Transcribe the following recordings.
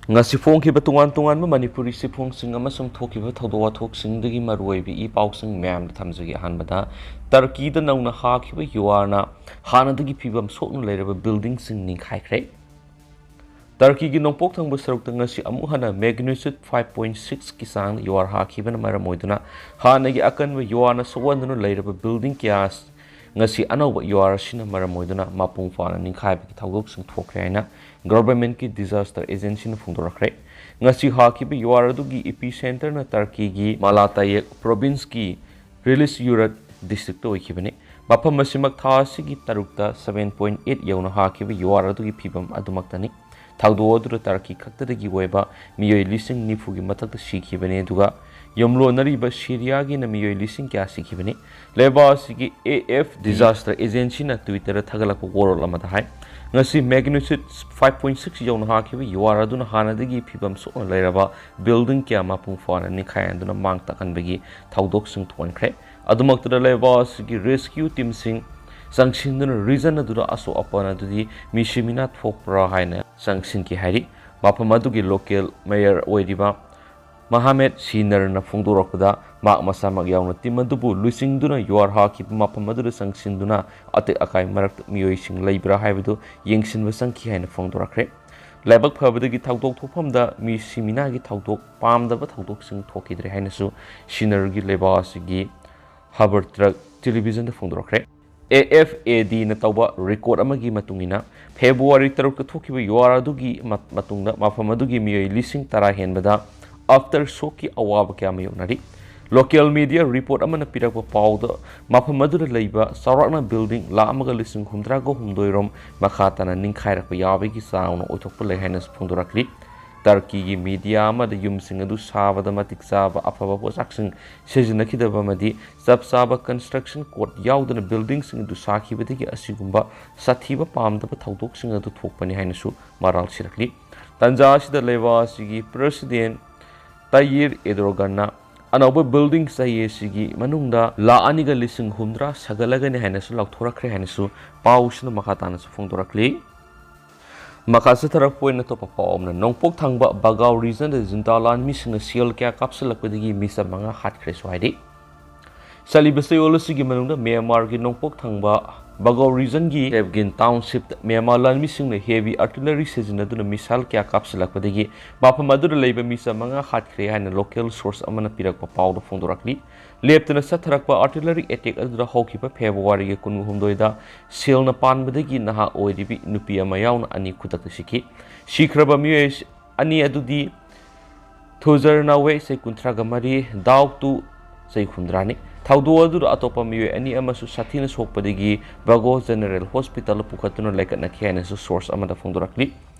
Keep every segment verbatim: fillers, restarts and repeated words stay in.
ꯉꯁꯤ ꯐꯣꯡꯈꯤꯕ ꯇꯣꯉꯥꯟ ꯇꯣꯉꯥꯟꯕ ꯃꯅꯤꯄꯨꯔꯤ ꯆꯦꯐꯣꯡꯁꯤꯡ ꯑꯃꯁꯨꯡ ꯊꯣꯛꯈꯤꯕ ꯊꯧꯗꯣꯛ ꯋꯥꯊꯣꯛꯁꯤꯡꯗꯒꯤ ꯃꯔꯨꯑꯣꯏꯕ ꯏ ꯄꯥꯎꯁꯤꯡ ꯃꯌꯥꯝꯗ ꯊꯝꯖꯒꯦ꯫ ꯑꯍꯥꯟꯕꯗ, ꯇꯔꯀꯤꯗ ꯅꯧꯅ ꯍꯥꯈꯤꯕ ꯌꯨ ꯑꯥꯔꯅ ꯍꯥꯟꯅꯗꯒꯤ ꯐꯤꯕꯝ ꯁꯣꯛꯅ ꯂꯩꯔꯕ ꯕꯤꯜꯗꯤꯡꯁꯤꯡ ꯅꯤꯡꯈꯥꯏꯈ꯭ꯔꯦ꯫ ꯇꯔꯀꯤꯒꯤ ꯅꯣꯡꯄꯣꯛ ꯊꯪꯕ ꯁꯔꯨꯛꯇ ꯉꯁꯤ ꯑꯃꯨꯛ ꯍꯟꯅ magnitude five point six ꯀꯤ ꯆꯥꯡꯗ ꯌꯨ ꯑꯥꯔ ꯍꯥꯈꯤꯕꯅ ꯃꯔꯝ ꯑꯣꯏꯗꯨꯅ ꯍꯥꯟꯅꯒꯤ ꯑꯀꯟꯕ ꯌꯨ ꯑꯥꯔꯅ ꯁꯣꯛꯍꯟꯗꯨꯅ ꯂꯩꯔꯕ ꯕꯤꯜꯗꯤꯡ ꯀꯌꯥ ꯉꯁꯤ ꯑꯅꯧꯕ ꯌꯨ ꯑꯥꯔ ꯑꯁꯤꯅ ꯃꯔꯝ ꯑꯣꯏꯗꯨꯅ ꯃꯄꯨꯡ ꯐꯥꯅ ꯅꯤꯡꯈꯥꯏꯕꯒꯤ ꯊꯧꯗꯣꯛꯁꯤꯡ ꯊꯣꯛꯈ꯭ꯔꯦ ꯍꯥꯏꯅ ꯒꯚꯔꯟꯃꯦꯟꯠꯀꯤ ꯗꯤꯖꯥꯁꯇꯔ ꯑꯦꯖꯦꯟꯁꯤꯅ ꯐꯣꯡꯗꯣꯔꯛꯈ꯭ꯔꯦ꯫ ꯉꯁꯤ ꯍꯥꯈꯤꯕ ꯌꯨ ꯑꯥꯔ ꯑꯗꯨꯒꯤ ꯏꯄꯤ ꯁꯦꯟꯇꯔꯅ ꯇꯔꯀꯤꯒꯤ ꯃꯥꯂꯥꯇꯥꯌꯦꯛ ꯄ꯭ꯔꯣꯚꯤꯟꯁꯀꯤ ꯔꯤꯂꯤꯁ ꯌꯨꯔꯠ ꯗꯤꯁꯇ꯭ꯔꯤꯛꯇ ꯑꯣꯏꯈꯤꯕꯅꯤ꯫ ꯃꯐꯝ ꯑꯁꯤꯃꯛ ꯊꯥ ꯑꯁꯤꯒꯤ ꯇꯔꯨꯛꯇ seven point eight ꯌꯧꯅ ꯍꯥꯈꯤꯕ ꯌꯨ ꯑꯥꯔ ꯑꯗꯨꯒꯤ ꯐꯤꯕꯝ ꯑꯗꯨꯃꯛꯇꯅꯤ꯫ ꯊꯧꯗꯣꯛ ꯑꯗꯨꯗ ꯇꯔꯀꯤ ꯈꯛꯇꯗꯒꯤ ꯑꯣꯏꯕ ꯃꯤꯑꯣꯏ ꯂꯤꯁꯤꯡ ꯅꯤꯐꯨꯒꯤ ꯃꯊꯛꯇ ꯁꯤꯈꯤꯕꯅꯤ, ꯑꯗꯨꯒ ꯌꯨꯝꯂꯣꯟꯅꯔꯤꯕ ꯁꯤꯔꯤꯌꯥꯒꯤꯅ ꯃꯤꯑꯣꯏ ꯂꯤꯁꯤꯡ ꯀꯌꯥ ꯁꯤꯈꯤꯕꯅꯤ꯫ ꯂꯩꯕꯥꯛ ꯑꯁꯤꯒꯤ ꯑꯦ ꯑꯦꯐ ꯗꯤꯖꯥꯁꯇꯔ ꯑꯦꯖꯦꯟꯁꯤꯅ ꯇ꯭ꯋꯤꯇꯔꯗ ꯊꯥꯒꯠꯂꯛꯄ ꯋꯥꯔꯣꯜ ꯑꯃꯗ ꯍꯥꯏ, ꯉꯁꯤ magnitude five point six ꯌꯧꯅ ꯍꯥꯈꯤꯕ ꯌꯨ ꯑꯥꯔ ꯑꯗꯨꯅ ꯍꯥꯟꯅꯗꯒꯤ ꯐꯤꯕꯝ ꯁꯣꯛꯅ ꯂꯩꯔꯕ ꯕꯤꯜꯗꯤꯡ ꯀꯌꯥ ꯃꯄꯨꯡ ꯐꯥꯅ ꯅꯤꯡꯈꯥꯏꯍꯟꯗꯨꯅ ꯃꯥꯡ ꯇꯥꯛꯍꯟꯕꯒꯤ ꯊꯧꯗꯣꯛꯁꯤꯡ ꯊꯣꯛꯍꯟꯈ꯭ꯔꯦ꯫ ꯑꯗꯨꯃꯛꯇꯗ ꯂꯩꯕꯥꯛ ꯑꯁꯤꯒꯤ ꯔꯦꯁꯀ꯭ꯌꯨ ꯇꯤꯝꯁꯤꯡ ꯆꯪꯁꯤꯟꯗꯨꯅ ꯔꯤꯖꯟ ꯑꯗꯨꯗ ꯑꯁꯣꯛ ꯑꯄꯟ ꯑꯗꯨꯗꯤ ꯃꯤꯁꯤ ꯃꯤꯅꯥ ꯊꯣꯛꯄ꯭ꯔꯥ ꯍꯥꯏꯅ ꯆꯪꯁꯤꯟꯈꯤ ꯍꯥꯏꯔꯤ꯫ ꯃꯐꯝ ꯑꯗꯨꯒꯤ ꯂꯣꯀꯦꯜ ꯃꯦꯌꯔ ꯑꯣꯏꯔꯤꯕ ꯃꯍꯥꯃꯦꯠ ꯁꯤꯅꯔꯅ ꯐꯣꯡꯗꯣꯔꯛꯄꯗ, ꯃꯍꯥꯛ ꯃꯁꯥꯃꯛ ꯌꯥꯎꯅ ꯇꯤꯝ ꯑꯗꯨꯕꯨ ꯂꯨꯆꯤꯡꯗꯨꯅ ꯌꯨ ꯑꯥꯔ ꯍꯥꯈꯤꯕ ꯃꯐꯝ ꯑꯗꯨꯗ ꯆꯪꯁꯤꯟꯗꯨꯅ ꯑꯇꯦꯛ ꯑꯀꯥꯏ ꯃꯔꯛꯇ ꯃꯤꯑꯣꯏꯁꯤꯡ ꯂꯩꯕ꯭ꯔꯥ ꯍꯥꯏꯕꯗꯨ ꯌꯦꯡꯁꯤꯟꯕ ꯆꯪꯈꯤ ꯍꯥꯏꯅ ꯐꯣꯡꯗꯣꯔꯛꯈ꯭ꯔꯦ꯫ ꯂꯥꯏꯕꯛ ꯐꯕꯗꯒꯤ ꯊꯧꯗꯣꯛ ꯊꯣꯛꯐꯝꯗ ꯃꯤꯁꯤ ꯃꯤꯅꯥꯒꯤ ꯊꯧꯗꯣꯛ, ꯄꯥꯝꯗꯕ ꯊꯧꯗꯣꯛꯁꯤꯡ ꯊꯣꯛꯈꯤꯗ꯭ꯔꯦ ꯍꯥꯏꯅꯁꯨ ꯁꯤꯅꯔꯒꯤ ꯂꯩꯕꯥꯛ ꯑꯁꯤꯒꯤ ꯍꯕꯔꯇ꯭ꯔꯛ ꯇꯦꯂꯤꯚꯤꯖꯟꯗ ꯐꯣꯡꯗꯣꯔꯛꯈ꯭ꯔꯦ꯫ ꯑꯦ ꯑꯦꯐ ꯑꯦ ꯗꯤꯅ ꯇꯧꯕ ꯔꯦꯀꯣꯔꯠ ꯑꯃꯒꯤ ꯃꯇꯨꯡ ꯏꯟꯅ, ꯐꯦꯕ꯭ꯔꯨꯋꯥꯔꯤ ꯇꯔꯨꯛꯇ ꯊꯣꯛꯈꯤꯕ ꯌꯨ ꯑꯥꯔ ꯑꯗꯨꯒꯤ ꯃ-, ꯃꯇꯨꯡꯗ ꯃꯐꯝ ꯑꯗꯨꯒꯤ ꯃꯤꯑꯣꯏ ꯂꯤꯁꯤꯡ ꯇꯔꯥ ꯍꯦꯟꯕꯗ ꯑꯥꯐꯇꯔ ꯁꯣꯛꯀꯤ ꯑꯋꯥꯕ ꯀꯌꯥ ꯃꯥꯌꯣꯛꯅꯔꯤ꯫ ꯂꯣꯀꯦꯜ ꯃꯤꯗꯤꯌꯥ ꯔꯤꯄꯣꯔꯠ ꯑꯃꯅ ꯄꯤꯔꯛꯄ ꯄꯥꯎꯗ, ꯃꯐꯝ ꯑꯗꯨꯗ ꯂꯩꯕ ꯆꯥꯎꯔꯥꯛꯅ ꯕꯤꯜꯗꯤꯡ ꯂꯥꯈ ꯑꯃꯒ ꯂꯤꯁꯤꯡ ꯍꯨꯝꯗ꯭ꯔꯥꯒ ꯍꯨꯝꯗꯣꯏ ꯔꯣꯝ ꯃꯈꯥ ꯇꯥꯅ ꯅꯤꯡꯈꯥꯏꯔꯛꯄ ꯌꯥꯕꯒꯤ ꯆꯥꯎꯅ ꯑꯣꯏꯊꯣꯛꯄ ꯂꯩ ꯍꯥꯏꯅꯁꯨ ꯐꯣꯡꯗꯣꯔꯛꯂꯤ꯫ ꯇꯔꯀꯤꯒꯤ ꯃꯤꯗꯤꯌꯥ ꯑꯃꯗ ꯌꯨꯝꯁꯤꯡ ꯑꯗꯨ ꯁꯥꯕꯗ ꯃꯇꯤꯛ ꯆꯥꯕ ꯑꯐꯕ ꯄꯣꯠꯁꯛꯁꯤꯡ ꯁꯤꯖꯤꯟꯅꯈꯤꯗꯕ ꯑꯃꯗꯤ ꯆꯞ ꯆꯥꯕ ꯀꯟꯁꯇ꯭ꯔꯛꯁꯟ ꯀꯣꯗ ꯌꯥꯎꯗꯅ ꯕꯤꯜꯗꯤꯡꯁꯤꯡ ꯑꯗꯨ ꯁꯥꯈꯤꯕꯗꯒꯤ ꯑꯁꯤꯒꯨꯝꯕ ꯁꯥꯊꯤꯕ ꯄꯥꯝꯗꯕ ꯊꯧꯗꯣꯛꯁꯤꯡ ꯑꯗꯨ ꯊꯣꯛꯄꯅꯤ ꯍꯥꯏꯅꯁꯨ ꯃꯔꯥꯜ ꯁꯤꯔꯛꯂꯤ꯫ ꯇꯥꯟꯖꯥ ꯑꯁꯤꯗ ꯂꯩꯕꯥꯛ ꯑꯁꯤꯒꯤ ꯄ꯭ꯔꯦꯁꯤꯗꯦꯟꯠ ꯇꯥꯌꯤꯔ ꯑꯦꯗꯣꯔꯒꯟꯅ ꯑꯅꯧꯕ ꯕꯤꯜꯗꯤꯡ ꯆꯍꯤ ꯑꯁꯤꯒꯤ ꯃꯅꯨꯡꯗ ꯂꯥꯈ ꯑꯅꯤꯒ ꯂꯤꯁꯤꯡ ꯍꯨꯝꯗ꯭ꯔꯥ ꯁꯥꯒꯠꯂꯒꯅꯤ ꯍꯥꯏꯅꯁꯨ ꯂꯥꯎꯊꯣꯔꯛꯈ꯭ꯔꯦ ꯍꯥꯏꯅꯁꯨ ꯄꯥꯎꯁꯤꯅ ꯃꯈꯥ ꯇꯥꯅꯁꯨ ꯐꯣꯡꯗꯣꯔꯛꯂꯤ꯫ ꯃꯈꯥ ꯆꯠꯊꯔꯛꯄ ꯑꯣꯏꯅ ꯑꯇꯣꯞꯄ ꯄꯥꯎ ꯑꯃꯅ, ꯅꯣꯡꯄꯣꯛ ꯊꯪꯕ ꯕꯒꯥꯎ ꯔꯤꯖꯟꯗ ꯖꯨꯟꯇꯥ ꯂꯥꯟꯃꯤꯁꯤꯡꯅ ꯁꯦꯜ ꯀꯌꯥ ꯀꯥꯞꯁꯤꯜꯂꯛꯄꯗꯒꯤ ꯃꯤꯆꯝ ꯃꯉꯥ ꯍꯥꯠꯈ꯭ꯔꯦꯁꯨ ꯍꯥꯏꯔꯤ꯫ ꯆꯠꯂꯤꯕ ꯆꯌꯣꯜ ꯑꯁꯤꯒꯤ ꯃꯅꯨꯡꯗ ꯃ꯭ꯌꯥꯟꯃꯥꯔꯒꯤ ꯅꯣꯡꯄꯣꯛ ꯊꯪꯕ ꯕꯒꯥꯎ ꯔꯤꯖꯟꯒꯤ ꯗꯦꯕꯒꯤꯟ ꯇꯥꯎꯟꯁꯤꯞꯇ ꯃ꯭ꯌꯥꯟꯃꯥꯔ ꯂꯥꯟꯃꯤꯁꯤꯡꯅ ꯍꯦꯚꯤ ꯑꯥꯔꯇꯤꯂꯔꯤ ꯁꯤꯖꯤꯟꯅꯗꯨꯅ ꯃꯤꯁꯥꯏꯜ ꯀꯌꯥ ꯀꯥꯞꯁꯤꯜꯂꯛꯄꯗꯒꯤ ꯃꯐꯝ ꯑꯗꯨꯗ ꯂꯩꯕ ꯃꯤꯆꯝ ꯃꯉꯥ ꯍꯥꯠꯈ꯭ꯔꯦ ꯍꯥꯏꯅ ꯂꯣꯀꯦꯜ ꯁꯣꯔꯁ ꯑꯃꯅ ꯄꯤꯔꯛꯄ ꯄꯥꯎꯗ ꯐꯣꯡꯗꯣꯔꯛꯂꯤ꯫ ꯂꯦꯞꯇꯅ ꯆꯠꯊꯔꯛꯄ ꯑꯥꯔꯇꯤꯂꯔꯤ ꯑꯦꯇꯦꯛ ꯑꯗꯨꯗ ꯍꯧꯈꯤꯕ ꯐꯦꯕ꯭ꯔꯨꯋꯥꯔꯤꯒꯤ ꯀꯨꯟꯍꯨꯝꯗꯣꯏꯗ ꯁꯦꯜꯅ ꯄꯥꯟꯕꯗꯒꯤ ꯅꯍꯥ ꯑꯣꯏꯔꯤꯕꯤ ꯅꯨꯄꯤ ꯑꯃ ꯌꯥꯎꯅ ꯑꯅꯤ ꯈꯨꯗꯛꯇ ꯁꯤꯈꯤ꯫ ꯁꯤꯈ꯭ꯔꯕ ꯃꯤꯑꯣꯏ ꯑꯅꯤ ꯑꯗꯨꯗꯤ ꯊꯨꯖꯔ ꯅꯥꯋꯦ, ꯆꯍꯤ ꯀꯨꯟꯊ꯭ꯔꯥꯒ ꯃꯔꯤ, ꯗꯥꯎ ꯇꯨ, ꯆꯍꯤ ꯍꯨꯝꯗ꯭ꯔꯥꯅꯤ꯫ ꯊꯧꯗꯣꯛ ꯑꯗꯨꯗ ꯑꯇꯣꯞꯄ ꯃꯤꯑꯣꯏ ꯑꯅꯤ ꯑꯃꯁꯨ ꯁꯥꯊꯤꯅ ꯁꯣꯛꯄꯗꯒꯤ ꯕꯒꯣ ꯖꯦꯅꯔꯦꯜ ꯍꯣꯁꯄꯤꯇꯥꯜꯗ ꯄꯨꯈꯠꯇꯨꯅ ꯂꯩꯈꯠꯅꯈꯤ ꯍꯥꯏꯅꯁꯨ ꯁꯣꯔꯁ ꯑꯃꯗ ꯐꯣꯡꯗꯣꯔꯛꯂꯤ꯫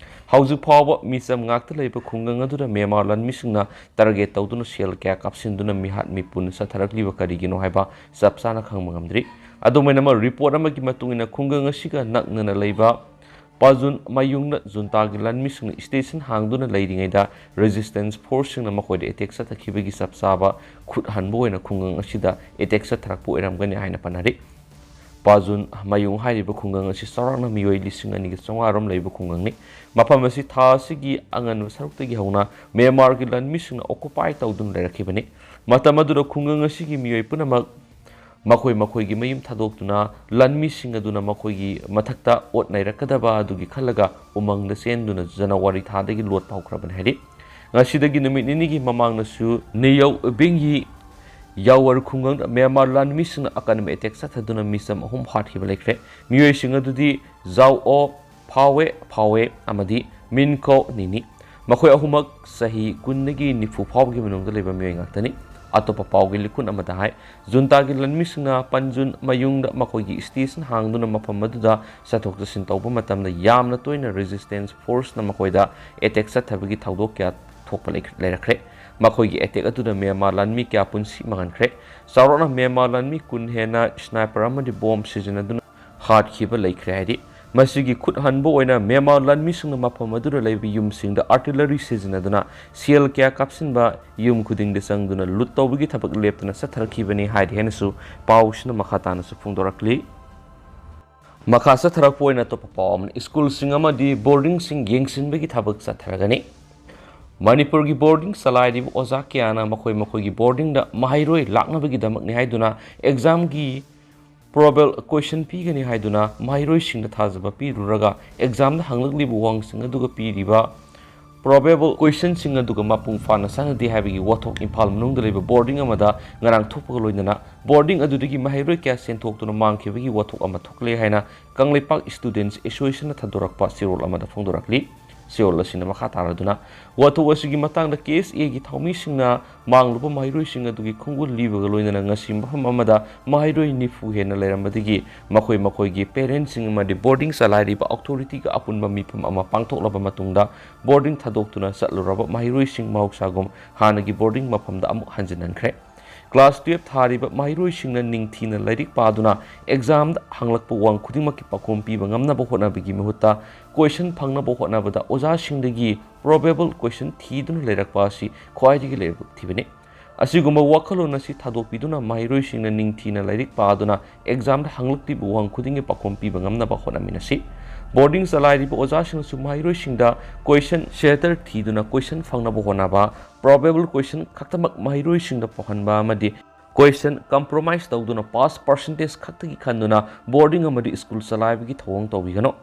ꯍꯧꯖꯤꯛ ꯐꯥꯎꯕ ꯃꯤꯆꯝ ꯉꯥꯛꯇ ꯂꯩꯕ ꯈꯨꯡꯒꯪ ꯑꯗꯨꯗ ꯃ꯭ꯌꯥꯟꯃꯥꯔ ꯂꯥꯟꯃꯤꯁꯤꯡꯅ ꯇꯥꯔꯒꯦꯠ ꯇꯧꯗꯨꯅ ꯁꯦꯜ ꯀꯌꯥ ꯀꯥꯞꯁꯤꯟꯗꯨꯅ ꯃꯤꯍꯥꯠ ꯃꯤꯄꯨꯟ ꯆꯠꯊꯔꯛꯂꯤꯕ ꯀꯔꯤꯒꯤꯅꯣ ꯍꯥꯏꯕ ꯆꯞ ꯆꯥꯅ ꯈꯪꯕ ꯉꯝꯗ꯭ꯔꯤ꯫ ꯑꯗꯨꯝ ꯑꯣꯏꯅꯃꯛ, ꯔꯤꯄꯣꯔꯠ ꯑꯃꯒꯤ ꯃꯇꯨꯡ ꯏꯟꯅ, ꯈꯨꯡꯒꯪ ꯑꯁꯤꯒ ꯅꯛꯅꯅ ꯂꯩꯕ ꯄꯥꯖꯨꯟ ꯃꯌꯨꯡꯗ ꯖꯨꯟꯇꯥꯒꯤ ꯂꯥꯟꯃꯤꯁꯤꯡꯅ ꯁ꯭ꯇꯦꯁꯟ ꯍꯥꯡꯗꯨꯅ ꯂꯩꯔꯤꯉꯩꯗ ꯔꯦꯖꯤꯁꯇꯦꯟꯁ ꯐꯣꯔꯁꯁꯤꯡꯅ ꯃꯈꯣꯏꯗ ꯑꯦꯇꯦꯛ ꯆꯠꯊꯈꯤꯕꯒꯤ ꯆꯞ ꯆꯥꯕ ꯈꯨꯠ ꯍꯟꯕ ꯑꯣꯏꯅ ꯈꯨꯡꯒꯪ ꯑꯁꯤꯗ ꯑꯦꯇꯦꯛ ꯆꯠꯊꯔꯛꯄ ꯑꯣꯏꯔꯝꯒꯅꯤ ꯍꯥꯏꯅ ꯄꯟꯅꯔꯤ꯫ ꯄꯥꯖꯨꯟ ꯃꯌꯨꯡ ꯍꯥꯏꯔꯤꯕ ꯈꯨꯡꯒꯪ ꯑꯁꯤ ꯆꯥꯎꯔꯥꯛꯅ ꯃꯤꯑꯣꯏ ꯂꯤꯁꯤꯡ ꯑꯅꯤꯒ ꯆꯥꯝꯃꯉꯥ ꯔꯣꯝ ꯂꯩꯕ ꯈꯨꯡꯒꯪꯅꯤ꯫ ꯃꯐꯝ ꯑꯁꯤ ꯊꯥ ꯑꯁꯤꯒꯤ ꯑꯉꯟꯕ ꯁꯔꯨꯛꯇꯒꯤ ꯍꯧꯅ ꯃ꯭ꯌꯥꯟꯃꯥꯔꯒꯤ ꯂꯥꯟꯃꯤꯁꯤꯡꯅ ꯑꯣꯀꯨꯄꯥꯏ ꯇꯧꯗꯨꯅ ꯂꯩꯔꯛꯈꯤꯕꯅꯤ꯫ ꯃꯇꯝ ꯑꯗꯨꯗ ꯈꯨꯡꯒꯪ ꯑꯁꯤꯒꯤ ꯃꯤꯑꯣꯏ ꯄꯨꯝꯅꯃꯛ ꯃꯈꯣꯏ ꯃꯈꯣꯏꯒꯤ ꯃꯌꯨꯝ ꯊꯥꯗꯣꯛꯇꯨꯅ ꯂꯥꯟꯃꯤꯁꯤꯡ ꯑꯗꯨꯅ ꯃꯈꯣꯏꯒꯤ ꯃꯊꯛꯇ ꯑꯣꯠ ꯅꯩꯔꯛꯀꯗꯕ ꯑꯗꯨꯒꯤ ꯈꯜꯂꯒ ꯎꯃꯪꯗ ꯆꯦꯟꯗꯨꯅ ꯖꯅꯋꯥꯔꯤ ꯊꯥꯗꯒꯤ ꯂꯣꯠꯄ ꯍꯧꯈ꯭ꯔꯕꯅꯤ ꯍꯥꯏꯔꯤ꯫ ꯉꯁꯤꯗꯒꯤ ꯅꯨꯃꯤꯠ ꯅꯤꯅꯤꯒꯤ ꯃꯃꯥꯡꯗꯁꯨ ꯅꯤꯌꯧ ꯕꯤꯡꯒꯤ ꯌꯥꯋꯔ ꯈꯨꯡꯒꯪꯗ ꯃ꯭ꯌꯥꯟꯃꯥꯔ ꯂꯥꯟꯃꯤꯁꯤꯡꯅ ꯑꯀꯟꯕ ꯑꯦꯇꯦꯛ ꯆꯠꯊꯗꯨꯅ ꯃꯤꯆꯝ ꯑꯍꯨꯝ ꯍꯥꯠꯈꯤꯕ ꯂꯩꯈ꯭ꯔꯦ꯫ ꯃꯤꯑꯣꯏꯁꯤꯡ ꯑꯗꯨꯗꯤ ꯖꯥꯎ ꯑꯣ ꯐꯥꯋꯦ ꯐꯥꯋꯦ ꯑꯃꯗꯤ ꯃꯤꯟ ꯀꯣ ꯅꯤꯅꯤ꯫ ꯃꯈꯣꯏ ꯑꯍꯨꯝꯃꯛ ꯆꯍꯤ ꯀꯨꯟꯗꯒꯤ ꯅꯤꯐꯨ ꯐꯥꯎꯕꯒꯤ ꯃꯅꯨꯡꯗ ꯂꯩꯕ ꯃꯤꯑꯣꯏ ꯉꯥꯛꯇꯅꯤ꯫ ꯑꯇꯣꯞꯄ ꯄꯥꯎꯒꯤ ꯂꯤꯈꯨꯟ ꯑꯃꯗ ꯍꯥꯏ, ꯖꯨꯟꯇꯥꯒꯤ ꯂꯥꯟꯃꯤꯁꯤꯡꯅ ꯄꯟꯖꯨꯟ ꯃꯌꯨꯡꯗ ꯃꯈꯣꯏꯒꯤ ꯁ꯭ꯇꯦꯁꯟ ꯍꯥꯡꯗꯨꯅ ꯃꯐꯝ ꯑꯗꯨꯗ ꯆꯠꯊꯣꯛ ꯆꯠꯁꯤꯟ ꯇꯧꯕ ꯃꯇꯝꯗ ꯌꯥꯝꯅ ꯇꯣꯏꯅ ꯔꯦꯖꯤꯁꯇꯦꯟꯁ ꯐꯣꯔꯁꯅ ꯃꯈꯣꯏꯗ ꯑꯦꯇꯦꯛ ꯆꯠꯊꯕꯒꯤ ꯊꯧꯗꯣꯛ ꯀꯌꯥ ꯊꯣꯛꯄ ꯂꯩ-, ꯂꯩꯔꯛꯈ꯭ꯔꯦ꯫ ꯃꯈꯣꯏꯒꯤ ꯑꯦꯇꯦꯛ ꯑꯗꯨꯗ ꯃ꯭ꯌꯥꯟꯃꯥꯔ ꯂꯥꯟꯃꯤ ꯀꯌꯥ ꯄꯨꯟꯁꯤ ꯃꯥꯡꯍꯟꯈ꯭ꯔꯦ꯫ ꯆꯥꯎꯔꯥꯛꯅ ꯃ꯭ꯌꯥꯟꯃꯥꯔ ꯂꯥꯟꯃꯤ ꯀꯨꯟ ꯍꯦꯟꯅ ꯁ꯭ꯅꯥꯏꯄꯔ ꯑꯃꯗꯤ ꯕꯣꯝ ꯁꯤꯖꯤꯟꯅꯗꯨꯅ ꯍꯥꯠꯈꯤꯕ ꯂꯩꯈ꯭ꯔꯦ ꯍꯥꯏꯔꯤ꯫ ꯃꯁꯤꯒꯤ ꯈꯨꯠ ꯍꯟꯕ ꯑꯣꯏꯅ ꯃ꯭ꯌꯥꯟꯃꯥꯔ ꯂꯥꯟꯃꯤꯁꯤꯡꯅ ꯃꯐꯝ ꯑꯗꯨꯗ ꯂꯩꯕ ꯌꯨꯝꯁꯤꯡꯗ ꯑꯥꯔꯇꯤꯂꯔꯤ ꯁꯤꯖꯤꯟꯅꯗꯨꯅ ꯁꯦꯜ ꯀꯌꯥ ꯀꯥꯞꯁꯤꯟꯕ, ꯌꯨꯝ ꯈꯨꯗꯤꯡꯗ ꯆꯪꯗꯨꯅ ꯂꯨꯠ ꯇꯧꯕꯒꯤ ꯊꯕꯛ ꯂꯦꯞꯇꯅ ꯆꯠꯊꯔꯛꯈꯤꯕꯅꯤ ꯍꯥꯏꯔꯤ ꯍꯥꯏꯅꯁꯨ ꯄꯥꯎꯁꯤꯅ ꯃꯈꯥ ꯇꯥꯅꯁꯨ ꯐꯣꯡꯗꯣꯔꯛꯂꯤ꯫ ꯃꯈꯥ ꯆꯠꯊꯔꯛꯄ ꯑꯣꯏꯅ ꯑꯇꯣꯞꯄ ꯄꯥꯎ ꯑꯃꯅ, ꯁ꯭ꯀꯨꯜꯁꯤꯡ ꯑꯃꯗꯤ ꯕꯣꯔꯗꯤꯡꯁꯤꯡ ꯌꯦꯡꯁꯤꯟꯕꯒꯤ ꯊꯕꯛ ꯆꯠꯊꯔꯒꯅꯤ꯫ ꯃꯅꯤꯄꯨꯔꯒꯤ ꯕꯣꯔꯗꯤꯡ ꯆꯂꯥꯏꯔꯤꯕ ꯑꯣꯖꯥ ꯀꯌꯥꯅ ꯃꯈꯣꯏ ꯃꯈꯣꯏꯒꯤ ꯕꯣꯔꯗꯤꯡꯗ ꯃꯍꯩꯔꯣꯏ ꯂꯥꯛꯅꯕꯒꯤꯗꯃꯛꯅꯤ ꯍꯥꯏꯗꯨꯅ ꯑꯦꯛꯖꯥꯝꯒꯤ ꯄ꯭ꯔꯣꯕꯦꯕꯜ ꯀꯣꯏꯁꯟ ꯄꯤꯒꯅꯤ ꯍꯥꯏꯗꯨꯅ ꯃꯍꯩꯔꯣꯏꯁꯤꯡꯗ ꯊꯥꯖꯕ ꯄꯤꯔꯨꯔꯒ ꯑꯦꯛꯖꯥꯝꯗ ꯍꯪꯂꯛꯂꯤꯕ ꯋꯥꯍꯪꯁꯤꯡ ꯑꯗꯨꯒ ꯄꯤꯔꯤꯕ ꯄ꯭ꯔꯣꯕꯦꯕꯜ ꯀꯣꯏꯁꯟꯁꯤꯡ ꯑꯗꯨꯒ ꯃꯄꯨꯡ ꯐꯥꯅ ꯆꯥꯟꯅꯗꯦ ꯍꯥꯏꯕꯒꯤ ꯋꯥꯊꯣꯛ ꯏꯝꯐꯥꯜ ꯃꯅꯨꯡꯗ ꯂꯩꯕ ꯕꯣꯔꯗꯤꯡ ꯑꯃꯗ ꯉꯔꯥꯡ ꯊꯣꯛꯄꯒ ꯂꯣꯏꯅꯅ ꯕꯣꯔꯗꯤꯡ ꯑꯗꯨꯗꯒꯤ ꯃꯍꯩꯔꯣꯏ ꯀꯌꯥ ꯆꯦꯟꯊꯣꯛꯇꯨꯅ ꯃꯥꯡꯈꯤꯕꯒꯤ ꯋꯥꯊꯣꯛ ꯑꯃ ꯊꯣꯛꯂꯦ ꯍꯥꯏꯅ ꯀꯪꯂꯩꯄꯥꯛ ꯁ꯭ꯇꯨꯗꯦꯟꯠꯁ ꯑꯦꯁꯣꯁꯤꯌꯦꯁꯟꯅ ꯊꯥꯗꯣꯔꯛꯄ ꯆꯦꯔꯣꯜ ꯑꯃꯗ ꯐꯣꯡꯗꯣꯔꯛꯂꯤ꯫ ꯆꯦꯔꯣꯜ ꯑꯁꯤꯅ ꯃꯈꯥ ꯇꯥꯔꯗꯨꯅ, ꯋꯥꯊꯣꯛ ꯑꯁꯤꯒꯤ ꯃꯇꯥꯡꯗ ꯀꯦ ꯑꯦꯁ ꯑꯦꯒꯤ ꯊꯧꯃꯤꯁꯤꯡꯅ ꯃꯥꯡꯂꯨꯕ ꯃꯍꯩꯔꯣꯏꯁꯤꯡ ꯑꯗꯨꯒꯤ ꯈꯣꯡꯒꯨꯜ ꯂꯤꯕꯒ ꯂꯣꯏꯅꯅ ꯉꯁꯤ ꯃꯐꯝ ꯑꯃꯗ ꯃꯍꯩꯔꯣꯏ ꯅꯤꯐꯨ ꯍꯦꯟꯅ ꯂꯩꯔꯝꯕꯗꯒꯤ ꯃꯈꯣꯏ ꯃꯈꯣꯏꯒꯤ ꯄꯦꯔꯦꯟꯠꯁꯤꯡ ꯑꯃꯗꯤ ꯕꯣꯔꯗꯤꯡ ꯆꯂꯥꯏꯔꯤꯕ ꯑꯣꯊꯣꯔꯤꯇꯤꯒ ꯑꯄꯨꯟꯕ ꯃꯤꯐꯝ ꯑꯃ ꯄꯥꯡꯊꯣꯛꯂꯕ ꯃꯇꯨꯡꯗ ꯕꯣꯔꯗꯤꯡ ꯊꯥꯗꯣꯛꯇꯨꯅ ꯆꯠꯂꯨꯔꯕ ꯃꯍꯩꯔꯣꯏꯁꯤꯡ ꯃꯍꯧꯁꯥꯒꯨꯝ ꯍꯥꯟꯅꯒꯤ ꯕꯣꯔꯗꯤꯡ ꯃꯐꯝꯗ ꯑꯃꯨꯛ ꯍꯟꯖꯤꯟꯍꯟꯈ꯭ꯔꯦ꯫ ꯀ꯭ꯂꯥꯁ ꯇꯨꯌꯦꯜꯞ ꯊꯥꯔꯤꯕ ꯃꯍꯩꯔꯣꯏꯁꯤꯡꯅ ꯅꯤꯡꯊꯤꯅ ꯂꯥꯏꯔꯤꯛ ꯄꯥꯗꯨꯅ ꯑꯦꯛꯖꯥꯝꯗ ꯍꯪꯂꯛꯄ ꯋꯥꯍꯪ ꯈꯨꯗꯤꯡꯃꯛꯀꯤ ꯄꯥꯎꯈꯨꯝ ꯄꯤꯕ ꯉꯝꯅꯕ ꯍꯣꯠꯅꯕꯒꯤ ꯃꯍꯨꯠꯇ ꯀꯣꯏꯁꯟ ꯐꯪꯅꯕ ꯍꯣꯠꯅꯕꯗ ꯑꯣꯖꯥꯁꯤꯡꯗꯒꯤ ꯄ꯭ꯔꯣꯕꯦꯕꯜ ꯀꯣꯏꯁꯟ ꯊꯤꯗꯨꯅ ꯂꯩꯔꯛꯄ ꯑꯁꯤ ꯈ꯭ꯋꯥꯏꯗꯒꯤ ꯂꯥꯏꯕꯛ ꯊꯤꯕꯅꯤ꯫ ꯑꯁꯤꯒꯨꯝꯕ ꯋꯥꯈꯜꯂꯣꯟ ꯑꯁꯤ ꯊꯥꯗꯣꯛꯄꯤꯗꯨꯅ ꯃꯍꯩꯔꯣꯏꯁꯤꯡꯅ ꯅꯤꯡꯊꯤꯅ ꯂꯥꯏꯔꯤꯛ ꯄꯥꯗꯨꯅ ꯑꯦꯛꯖꯥꯝꯗ ꯍꯪꯂꯛꯂꯤꯕ ꯋꯥꯍꯪ ꯈꯨꯗꯤꯡꯒꯤ ꯄꯥꯎꯈꯨꯝ ꯄꯤꯕ ꯉꯝꯅꯕ ꯍꯣꯠꯅꯃꯤꯟꯅꯁꯤ꯫ ꯕꯣꯔꯗꯤꯡ ꯆꯂꯥꯏꯔꯤꯕ ꯑꯣꯖꯥꯁꯤꯡꯅꯁꯨ ꯃꯍꯩꯔꯣꯏꯁꯤꯡꯗ ꯀꯣꯏꯁꯟ ꯁꯦꯟꯇꯔ ꯊꯤꯗꯨꯅ ꯀꯣꯏꯁꯟ ꯐꯪꯅꯕ ꯍꯣꯠꯅꯕ, ꯄ꯭ꯔꯣꯕꯦꯕꯜ ꯀꯣꯏꯁꯟ ꯈꯛꯇꯃꯛ ꯃꯍꯩꯔꯣꯏꯁꯤꯡꯗ ꯄꯥꯎꯍꯟꯕ ꯑꯃꯗꯤ ꯀꯣꯏꯁꯟ ꯀꯝꯄ꯭ꯔꯣꯃꯥꯏꯁ ꯇꯧꯗꯨꯅ ꯄꯥꯁ ꯄꯥꯔꯁꯦꯟꯇꯦꯖ ꯈꯛꯇꯒꯤ ꯈꯟꯗꯨꯅ ꯕꯣꯔꯗꯤꯡ ꯑꯃꯗꯤ ꯁ꯭ꯀꯨꯜ ꯆꯂꯥꯏꯕꯒꯤ ꯊꯧꯑꯣꯡ ꯇꯧꯕꯤꯒꯅꯨ꯫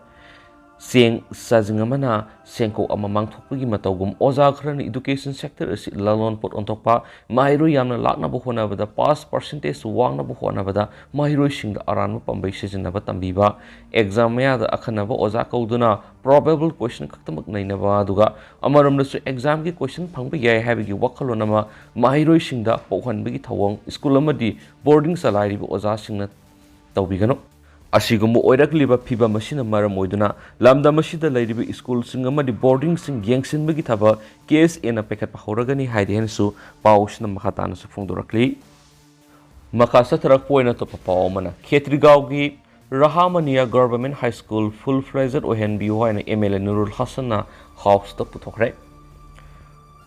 ꯆꯦꯡ ꯆꯥꯖꯤꯡ ꯑꯃꯅ ꯆꯦꯡꯀꯣꯛ ꯑꯃ ꯃꯥꯡꯊꯣꯛꯄꯒꯤ ꯃꯇꯧꯒꯨꯝ, ꯑꯣꯖꯥ ꯈꯔꯅ ꯏꯗꯨꯀꯦꯁꯟ ꯁꯦꯛꯇꯔ ꯑꯁꯤ ꯂꯂꯣꯟ ꯄꯣꯠ ꯑꯣꯟꯊꯣꯛꯄ, ꯃꯍꯩꯔꯣꯏ ꯌꯥꯝꯅ ꯂꯥꯛꯅꯕ ꯍꯣꯠꯅꯕꯗ, ꯄꯥꯁ ꯄꯥꯔꯁꯦꯟꯇꯦꯖ ꯋꯥꯡꯅꯕ ꯍꯣꯠꯅꯕꯗ ꯃꯍꯩꯔꯣꯏꯁꯤꯡꯗ ꯑꯔꯥꯟꯕ ꯄꯥꯝꯕꯩ ꯁꯤꯖꯤꯟꯅꯕ ꯇꯝꯕꯤꯕ, ꯑꯦꯛꯖꯥꯝ ꯃꯌꯥꯗ ꯑꯈꯟꯅꯕ ꯑꯣꯖꯥ ꯀꯧꯗꯨꯅ ꯄ꯭ꯔꯣꯕꯦꯕꯜ ꯀꯣꯏꯁꯟ ꯈꯛꯇꯃꯛ ꯅꯩꯅꯕ, ꯑꯗꯨꯒ ꯑꯃꯔꯣꯝꯗꯁꯨ ꯑꯦꯛꯖꯥꯝꯒꯤ ꯀꯣꯏꯁꯟ ꯐꯪꯕ ꯌꯥꯏ ꯍꯥꯏꯕꯒꯤ ꯋꯥꯈꯜꯂꯣꯟ ꯑꯃ ꯃꯍꯩꯔꯣꯏꯁꯤꯡꯗ ꯄꯣꯛꯍꯟꯕꯒꯤ ꯊꯧꯑꯣꯡ ꯁ꯭ꯀꯨꯜ ꯑꯃꯗꯤ ꯕꯣꯔꯗꯤꯡ ꯆꯂꯥꯏꯔꯤꯕ ꯑꯣꯖꯥꯁꯤꯡꯅ ꯇꯧꯕꯤꯒꯅꯨ꯫ ꯑꯁꯤꯒꯨꯝꯕ ꯑꯣꯏꯔꯛꯂꯤꯕ ꯐꯤꯚꯝ ꯑꯁꯤꯅ ꯃꯔꯝ ꯑꯣꯏꯗꯨꯅ ꯂꯝꯗꯝ ꯑꯁꯤꯗ ꯂꯩꯔꯤꯕ ꯁ꯭ꯀꯨꯜꯁꯤꯡ ꯑꯃꯗꯤ ꯕꯣꯔꯗꯤꯡꯁꯤꯡ ꯌꯦꯡꯁꯤꯟꯕꯒꯤ ꯊꯕꯛ ꯀꯦ ꯑꯦꯁ ꯑꯦꯅ ꯄꯥꯏꯈꯠꯄ ꯍꯧꯔꯒꯅꯤ ꯍꯥꯏꯗꯤ ꯍꯥꯏꯅꯁꯨ ꯄꯥꯎ ꯑꯁꯤꯅ ꯃꯈꯥ ꯇꯥꯅꯁꯨ ꯐꯣꯡꯗꯣꯔꯛꯂꯤ꯫ ꯃꯈꯥ ꯆꯠꯊꯔꯛꯄ ꯑꯣꯏꯅ ꯑꯇꯣꯞꯄ ꯄꯥꯎ ꯑꯃꯅ, ꯈꯦꯇ꯭ꯔꯤꯒꯥꯎꯒꯤ ꯔꯍꯥꯃꯅꯤꯌꯥ ꯒꯚꯔꯟꯃꯦꯟꯠ ꯍꯥꯏ ꯁ꯭ꯀꯨꯜ ꯐꯨꯜ ꯐ꯭ꯂꯦꯖꯦꯗ ꯑꯣꯏꯍꯟꯕꯤꯌꯨ ꯍꯥꯏꯅ ꯑꯦꯝ ꯑꯦꯜ ꯑꯦ ꯅꯨꯔꯨꯜ ꯍꯁꯟꯅ ꯍꯥꯎꯁꯇ ꯄꯨꯊꯣꯛꯈ꯭ꯔꯦ꯫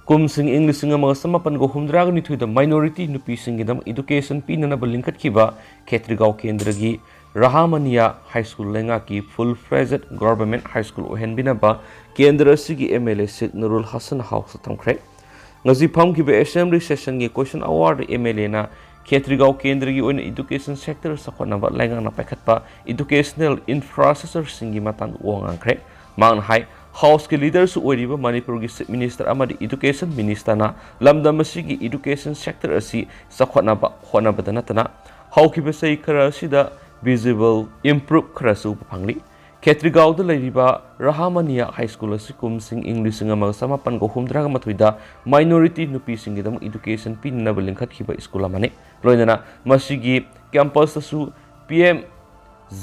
ꯀꯨꯝꯁꯤꯡ ꯏꯪ ꯂꯤꯁꯤꯡ ꯑꯃꯒ ꯆꯃꯥꯄꯟꯒ ꯍꯨꯝꯗ꯭ꯔꯥꯒ ꯅꯤꯊꯣꯏꯗ ꯃꯥꯏꯅꯣꯔꯤꯇꯤ ꯅꯨꯄꯤꯁꯤꯡꯒꯤꯗꯃꯛ ꯏꯗꯨꯀꯦꯁꯟ ꯄꯤꯅꯅꯕ ꯂꯤꯡꯈꯠꯈꯤꯕ ꯈꯦꯇ꯭ꯔꯤꯒꯥꯎ ꯀꯦꯟꯗ꯭ꯔꯒꯤ ꯔꯍꯥꯃꯅꯤꯌꯥ ꯍꯥꯏ ꯁ꯭ꯀꯨꯜ ꯂꯩꯉꯥꯛꯀꯤ full fledged government high school ꯑꯣꯏꯍꯟꯕꯤꯅꯕ ꯀꯦꯟꯗ꯭ꯔ ꯑꯁꯤꯒꯤ M L A ꯁꯦꯈ ꯅꯨꯔꯨꯜ ꯍꯁꯟ ꯍꯥꯎꯁꯇ ꯊꯝꯈ꯭ꯔꯦ꯫ ꯉꯁꯤ ꯐꯝꯈꯤꯕ assembly session ꯒꯤ question hour the M L A ꯅ ꯈꯦꯇ꯭ꯔꯤꯒꯥꯎ ꯀꯦꯟꯗ꯭ꯔꯒꯤ ꯑꯣꯏꯅ education sector ꯆꯥꯎꯈꯠꯅꯕ ꯂꯩꯉꯥꯛꯅ ꯄꯥꯏꯈꯠꯄ educational infrastructure ꯁꯤꯡꯒꯤ ꯃꯇꯥꯡꯗ ꯋꯥ ꯉꯥꯡꯈ꯭ꯔꯦ꯫ ꯃꯍꯥꯛꯅ ꯍꯥꯏ, ꯍꯥꯎꯁꯀꯤ ꯂꯤꯗꯔꯁꯨ ꯑꯣꯏꯔꯤꯕ ꯃꯅꯤꯄꯨꯔꯒꯤ Chief Minister ꯑꯃꯗꯤ education minister ꯅ ꯂꯝꯗꯝ ꯑꯁꯤꯒꯤ education sector ꯑꯁꯤ ꯆꯥꯎꯈꯠꯅꯕ ꯍꯣꯠꯅꯕꯗ ꯅꯠꯇꯅ ꯍꯧꯈꯤꯕ ꯆꯍꯤ ꯈꯔ ꯑꯁꯤꯗ visible improve ꯈꯔꯁꯨ ꯎꯕ ꯐꯪꯂꯤ꯫ ꯈꯦꯇ꯭ꯔꯤꯒꯥꯎꯗ ꯂꯩꯔꯤꯕ ꯔꯍꯥꯃꯅꯤꯌꯥ ꯍꯥꯏ ꯁ꯭ꯀꯨꯜ ꯑꯁꯤ ꯀꯨꯝꯁꯤꯡ ꯏꯪ ꯂꯤꯁꯤꯡ ꯑꯃꯒ ꯆꯃꯥꯄꯟ ꯍꯨꯝꯗ꯭ꯔꯥ ꯃꯥꯊꯣꯏꯗ minority ꯅꯨꯄꯤꯁꯤꯡꯒꯤꯗꯃꯛ education ꯄꯤꯅꯅꯕ ꯂꯤꯡꯈꯠꯈꯤꯕ ꯁ꯭ꯀꯨꯜ ꯑꯃꯅꯤ꯫ ꯂꯣꯏꯅꯅ ꯃꯁꯤꯒꯤ campus ꯇꯁꯨ P M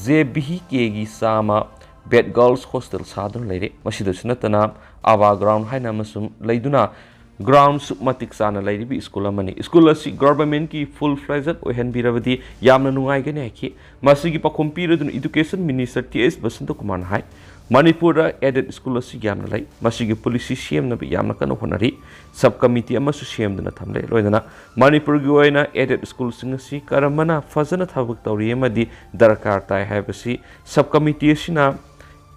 J B K ꯒꯤ ꯆꯥꯝꯃ bed girls hostel ꯁꯥꯗꯨꯅ ꯂꯩꯔꯦ꯫ ꯃꯁꯤꯗꯁꯨ ꯅꯠꯇꯅ ABBA ground ꯍꯥꯏꯅ ꯑꯃꯁꯨ ꯂꯩꯗꯨꯅ ground ꯁꯨ ꯃꯇꯤꯛ ꯆꯥꯅ ꯂꯩꯔꯤꯕ ꯁ꯭ꯀꯨꯜ ꯑꯃꯅꯤ꯫ ꯁ꯭ꯀꯨꯜ ꯑꯁꯤ government ꯀꯤ full fledged ꯑꯣꯏꯍꯟꯕꯤꯔꯕꯗꯤ ꯌꯥꯝꯅ ꯅꯨꯡꯉꯥꯏꯒꯅꯤ ꯍꯥꯏꯈꯤ꯫ ꯃꯁꯤꯒꯤ ꯄꯥꯎꯈꯨꯝ ꯄꯤꯔꯗꯨꯅ education minister T S Basanta ꯀꯨꯃꯥꯔꯅ ꯍꯥꯏ, ꯃꯅꯤꯄꯨꯔꯗ aided ꯁ꯭ꯀꯨꯜ ꯑꯁꯤ ꯌꯥꯝꯅ ꯂꯩ꯫ ꯃꯁꯤꯒꯤ policy ꯁꯦꯝꯅꯕ ꯌꯥꯝꯅ ꯀꯟꯅ ꯍꯣꯠꯅꯔꯤ꯫ Sub committee ꯑꯃꯁꯨ ꯁꯦꯝꯗꯨꯅ ꯊꯝꯂꯦ꯫ ꯂꯣꯏꯅꯅ ꯃꯅꯤꯄꯨꯔꯒꯤ ꯑꯣꯏꯅ aided ꯁ꯭ꯀꯨꯜꯁꯤꯡ ꯑꯁꯤ ꯀꯔꯝꯕꯅ ꯐꯖꯅ ꯊꯕꯛ ꯇꯧꯔꯤ ꯑꯃꯗꯤ ꯗꯔꯀꯥꯔ ꯇꯥꯏ ꯍꯥꯏꯕꯁꯤ sub committee ꯑꯁꯤꯅ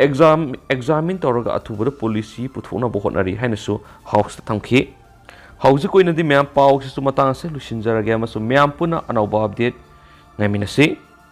exam examine ꯇꯧꯔꯒ ꯑꯊꯨꯕꯗ policy ꯄꯨꯊꯣꯛꯅꯕ ꯍꯣꯠꯅꯔꯤ ꯍꯥꯏꯅꯁꯨ ꯍꯥꯎꯁꯇ ꯊꯝꯈꯤ꯫ ꯍꯧꯖꯤꯛ ꯑꯣꯏꯅꯗꯤ ꯃꯌꯥꯝ ꯄꯥꯎꯁꯤꯁꯨ ꯃꯇꯥꯡ ꯑꯁꯤꯗ ꯂꯣꯏꯁꯤꯟꯖꯔꯒꯦ ꯑꯃꯁꯨꯡ ꯃꯌꯥꯝ ꯄꯨꯟꯅ ꯑꯅꯧꯕ update ꯉꯥꯏꯃꯤꯟꯅꯁꯤ꯫